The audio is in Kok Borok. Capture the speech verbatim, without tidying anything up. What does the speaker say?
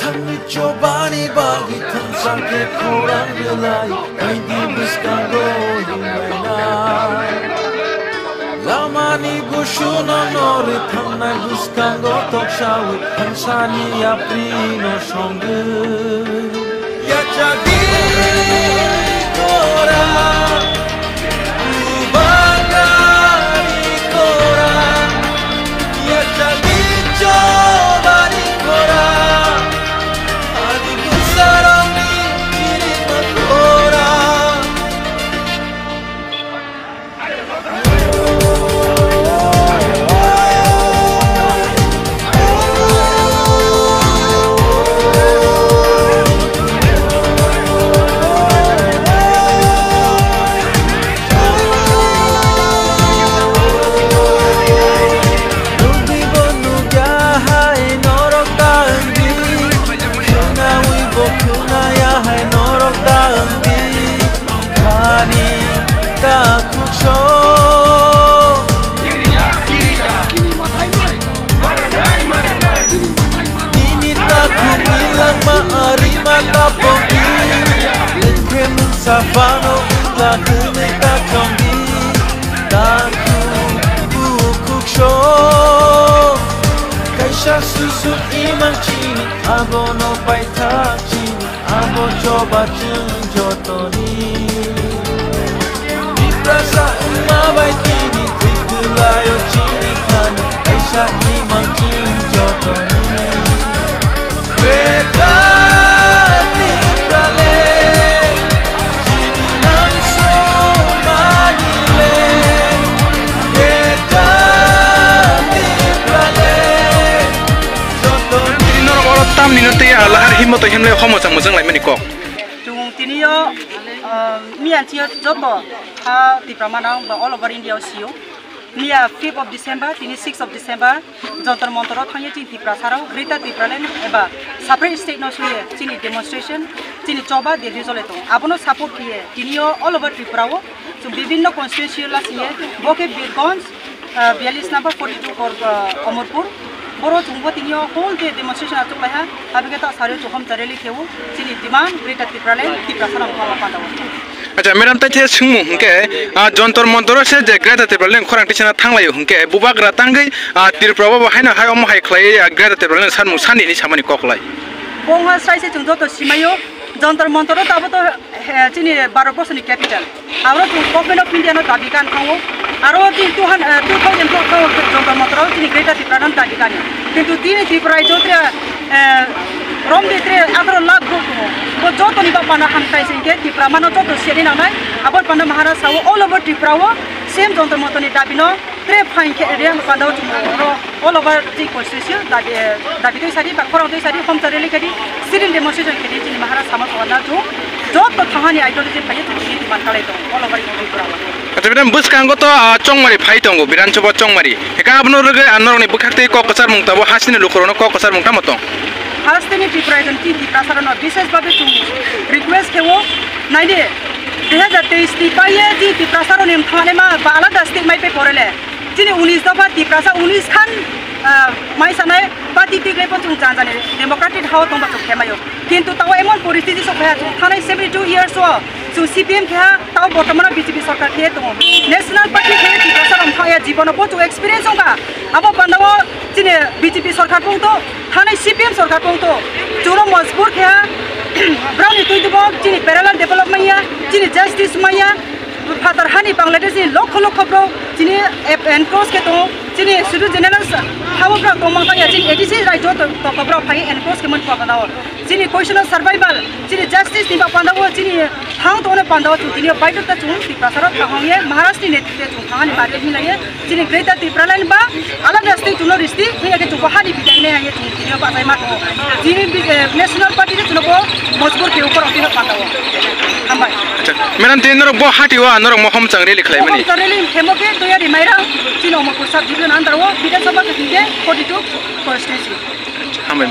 Thangni chobani bagwi thangsa khe khorang rwlai, kaidi bwskango yunglaina. Lamani busuno norwi thangnai bwskango toksawi thangsani yaprino songwi. Yachagwi kora, ubangani kora, yachagwi chobani kora, ani bwsarokni kirima kora. Ani takhuk so. Nini takhuk ni langma arima tapokdi. Lengkhe mungsa phano wngla hwnwi takhokdi. Takhuk bukhuk so. Kaisa susu imang chini abono paithak chini. Abo choba chwng jotoni. Tiprasa wngma bai tini twi kwlaio chini thani. Kaisa imang chwng jotoni. Greater Tipraland, chini nang sumani le. Greater Tipraland, jotoni. Tini norok oro tamni no tei lahar himo to himle homo chang mujang laimani kok. Chwng tini o, ah, miya chiyo joto ha Tipra manang ba all over India o sio. Miya fifth of December, tini sixth of December, Jantar Mantar o thangye chini Tiprasa rok Greater Tipraland eba separate state no suye chini demonstration, chini choba Delhi jole tongo. Abono support khiye tini o all over Tripura o chwng bibinno constituency o lasiye, bo khe Birganj, ah, biyallis number forty two kor, ah, Amarpur. Boro chwngbo tini o whole day demonstration achuk lai ha. Aboni ta sari o chwng homcha rally khe o. Chini demand Greater Tipraland, Tiprasa rok ma panda o. Acha, madam, tai the swngmung hwnkhe, ah, Jantar Mantar o se je Greater Tipraland khorang tisana thanglaio hwnkhe, bubagra tangwi, ah, Tripura o bo haino hai omo hai khlai, ah, Greater Tipraland sanmung sani ni samani kok lai. Bo wngkha sai se chwng joto simaio, Jantar Mantar o tabuk to, eh, chini Bharat borso ni capital. Aro chwng Government of India no dabi kan thango. Aro chini two hundred, eh, two thousand twelve thango Jantar Mantar o chini Greater Tipraland dabi kan. Kintu tini Tripura rajyo tre, eh, rom de tre atharo lakh brouh tongo. Bo joto ni bapano hamtai se hwnkhe Tipra mano joto siyani nangnai. Abo panda Maharashtra o all over Tripura o same Jantar Mantar ni dabi no tre phain khe area panda o chwng oro all over the constituency dabi, eh, dabi twi sadi ba khorang twi sadi homcha rally kadi, sit-in demonstration kadi chini Maharashtra o thangna chwng joto thangani ideology phaiwi chwng chini demand khlai tongo all over Tripura o. Acha, bini bwskango to, ah, Chongmari phai tongo, Biran Sabha Chongmari. Heka abono rwgwi, ah, norokni bwkhak twi kok kwcharmung tabo hasteni lukurokno kok kwcharmung tamo tong? Hasteni Tripura rajyoni twi Tiprasarokno bishesh bhabe chwng request khe o, naidi, dui hazar teis ni paiye twi Tiprasarokni wngthangnaima ba alada state mai pe porele. Chini unis dopha Tiprasa unis khan, ah, mai sanai party twi khlai bo chwng jani jani democratic ha o tongba chwng khemaio. Kintu tao emon poristiti sok phaiha chwng thanai seventy two years o chwng C P M kheha tao bortomano B J P sorkar khe tongo. National party khe Tiprasa rok thangya jibono bo chwng experience wngkha. Abo pandao chini B J P sorkar pungto, thanai C P M sorkar pungto. Chwngno majbur kheha browni twi bo chini parallel develop manya, chini justice manya. Phatar hani Bangladesh ni lokho lokho borok chini ep-, encroach khe tongo, chini sudu general sa-, habo borok tongmang tangya, chini A D C rajyo to-, toko borok phai encroach khe mani panda o. Chini question of survival, chini justice ni ba panda o, chini thang tongni panda o, chwng tini o baidhota chwng Tiprasa rok thang ye Maharashtra ni netrite chwng thang ani bari hinlaiye. Chini Greater Tipraland ba alada state tuno risti, hiya ke chuko hani bidai ne haye chini tini bachai ma tongo. Chini bi-, eh, National Party de chuno bo majbur ke upor tino panda o. Hambai. Acha, madam, tini norok bo hati o, norok mohom chang rally khlai mani. Mohom chang rally khemo ke doya ri maira, chini Amarpur sub division under o, Bidhan Sabha ke hingke forty two constituency. Hambai.